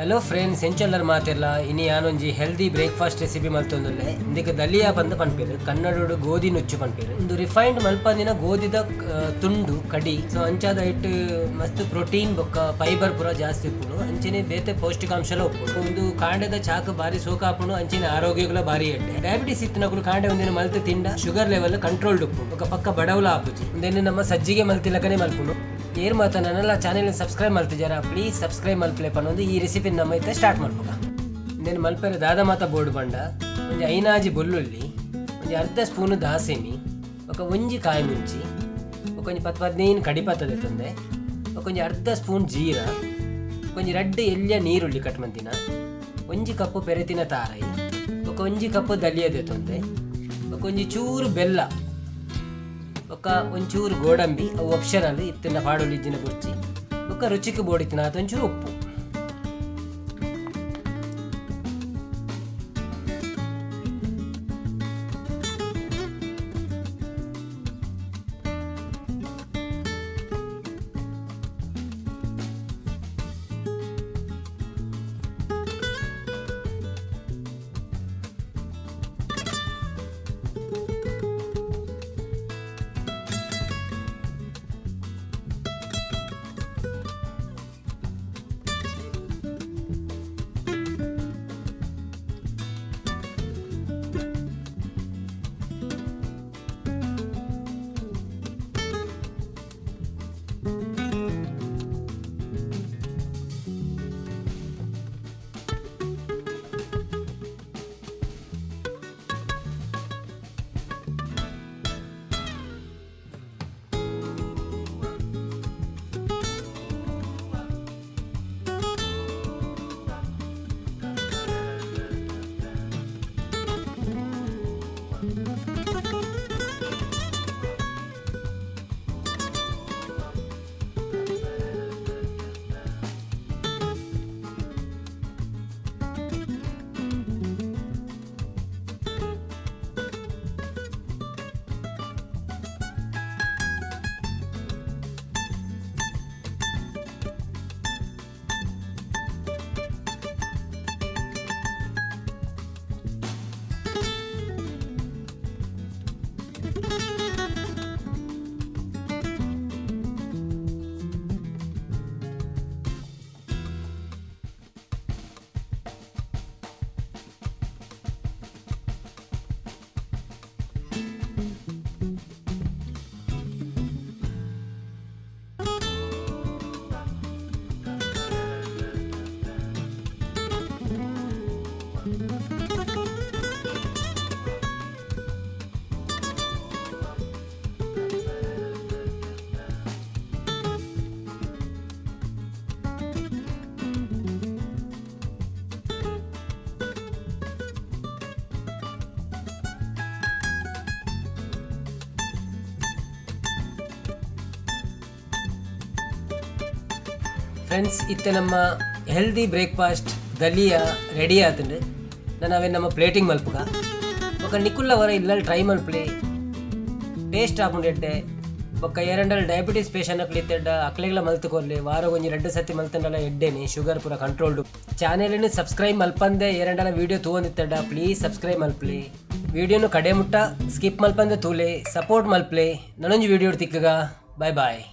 Hello friends, ಎಂಚೊಲ್ಲರ್ ಮಾತೆರ್ಲ? ಇನಿ ಯಾನೊಂಜಿ healthy breakfast recipe ಮಲ್ತೊಂದುಲ್ಲೆ. ಇಂದೆಕ್ dahlia ಪಂದ್ ಪನ್ಪೆರ್, ಕನ್ನಡೊಡು ಗೋಧಿ ನುಚ್ಚು ಪನ್ಪೆರ್. ಉಂದು ರಿಫೈನ್ಡ್ ಮಲ್ಪಂದಿನ ಗೋಧಿದ ತುಂಡು ಕಡಿ. ಸೊ ಅಂಚಾದ ಐಟ್ ಮಸ್ತ್ ಪ್ರೋಟೀನ್ ಬೊಕ್ಕ ಫೈಬರ್ ಪೂರ ಜಾಸ್ತಿ ಉಪ್ಪುಂಡು. ಅಂಚನೆ ಬೇತೆ ಪೌಷ್ಟಿಕಾಂಶಲ ಉಪ್ಪುಂಡು. ಉಂದು ಕಾಂಡೆದ ಚಾಕ್ ಬಾರಿ ಸೋಕ ಆಪುಂಡು, ಅಂಚನೆ ಆರೋಗ್ಯಗ್ಲ ಬಾರಿ ಎಡ್ಡೆ. ಡಯಾಬಿಟಿಸ್ ಇತ್ತಿನಕುಲು ಕಾಂಡೆ ಉಂದೆನ್ ಮಲ್ತ್ ತಿಂಡ ಶುಗರ್ ಲೆವೆಲ್ ಕಂಟ್ರೋಲ್ಡ್ ಉಪ್ಪುಂಡು, ಬೊಕ್ಕ ಪಕ್ಕ ಬಡವುಲ ಆಪುಜಿ. ಉಂದೆನ್ ನಮ್ಮ ಸಜ್ಜಿಗೆ ಮಲ್ತಿಲಕನೆ ಮಲ್ಪುಂಡು. ಏರ್ ಮಾತ ನನಲ ಚಾನೆಲ್ ಸಬ್ಸ್ಕ್ರೈಬ್ ಮಲ್ತಿಜಾರ, ಪ್ಲೀಸ್ ಸಬ್ಸ್ಕ್ರೈಬ್ ಮಲ್ಪಲೆ ಪನ್ನೊಂದು ಈ ರೆಸಿಪಿ ನಮ್ಮ ಇತ್ತೆ ಸ್ಟಾರ್ಟ್ ಮಲ್ಪುಗ. ಇಂದೆನ್ ಮಲ್ಪೆರೆ ದಾದ ಮಾತ ಬೋಡು ಪಂಡ, ಒಂಜಿ ಐನಾಜಿ ಬೊಲ್ಲುಳ್ಳಿ, ಒಂಜಿ ಅರ್ಧ ಸ್ಪೂನ್ ದಾಸೆಮಿ, ಬೊಕ ಒಂಜಿ ಕಾಯಿ ಮುಂಚಿ, ಬೊಕ ಒಂಜಿ ಪತ್ತು ಪದಿನೈನ್ ಕಡಿಪತ್ತ ದೆತ್ತೊಂದೆ, ಬೊಕ ಒಂಜಿ ಅರ್ಧ ಸ್ಪೂನ್ ಜೀರಾ, ಒಂಜಿ ರಡ್ಡ್ ಎಲ್ಯ ನೀರುಳ್ಳಿ ಕಟ್ ಮಂತಿನ, ಒಂಜಿ ಕಪ್ಪು ಪೆರೆತಿನ ತಾರೈ, ಬೊಕ ಒಂಜಿ ಕಪ್ಪು ದಲಿಯ ದೆತ್ತೊಂದೆ, ಬೊಕ ಒಂಜಿ ಚೂರು ಬೆಲ್ಲ, ಬೊಕ್ಕ ಒಂಚೂರು ಗೋಡಂಬಿ, ಅವು ಆಪ್ಷನಲ್, ಇತ್ತಿನ ಪಾಡೊಲಿ ಇಜ್ಜಿನ ಬೊರ್ಚಿ, ಬೊಕ್ಕ ರುಚಿಕ್ ಬೋಡಿತ್ತಿನ ಒಂಚೂರು ಉಪ್ಪು. ಫ್ರೆಂಡ್ಸ್, ಇತ್ತೆ ನಮ್ಮ ಹೆಲ್ದಿ ಬ್ರೇಕ್ಫಾಸ್ಟ್ ದಲಿಯಾ ರೆಡಿ ಆತುಂಡು. ನನ ಅವೆನ್ ನಮ್ಮ ಪ್ಲೇಟಿಂಗ್ ಮಲ್ಪುಗ. ಬೊಕ ನಿಕುಲ್ಲ ವರ ಇಲ್ಲಲ್ ಟ್ರೈ ಮಲ್ಪುಲೆ, ಟೇಸ್ಟ್ ಆಪುಂಡು ಎಡ್ಡೆ. ಬೊಕ ಏರಂಡಲ್ ಡಯಾಬಿಟಿಸ್ ಪೇಷಂಟ್ ಅಕ್ಲು ಇತ್ತೆಡ್ಡ ಅಕ್ಲೆಗ್ಲ ಮಲ್ತ್ ಕೊರ್ಲೆ. ವಾರಗ್ ಒಂಜಿ ರಡ್ಡ್ ಸತಿ ಮಲ್ತಂಡಲ ಎಡ್ಡೆನೆ, ಶುಗರ್ ಪೂರ ಕಂಟ್ರೋಲ್ಡ್. ಚಾನೆಲ್ ಸಬ್ಸ್ಕ್ರೈಬ್ ಮಲ್ಪಂದೆ ಏರಂಡಲ ವೀಡಿಯೋ ತೂವೊಂದಿತ್ತೆಡ್ಡ ಪ್ಲೀಸ್ ಸಬ್ಸ್ಕ್ರೈಬ್ ಮಲ್ಪುಲೆ. ವೀಡಿಯೋನು ಕಡೆ ಮುಟ್ಟ ಸ್ಕಿಪ್ ಮಲ್ಪಂದೆ ತೂಲೆ, ಸಪೋರ್ಟ್ ಮಲ್ಪುಲೆ. ನನೊಂಜಿ ವೀಡಿಯೋ ತಿಕ್ಕುಗ. Boy boy.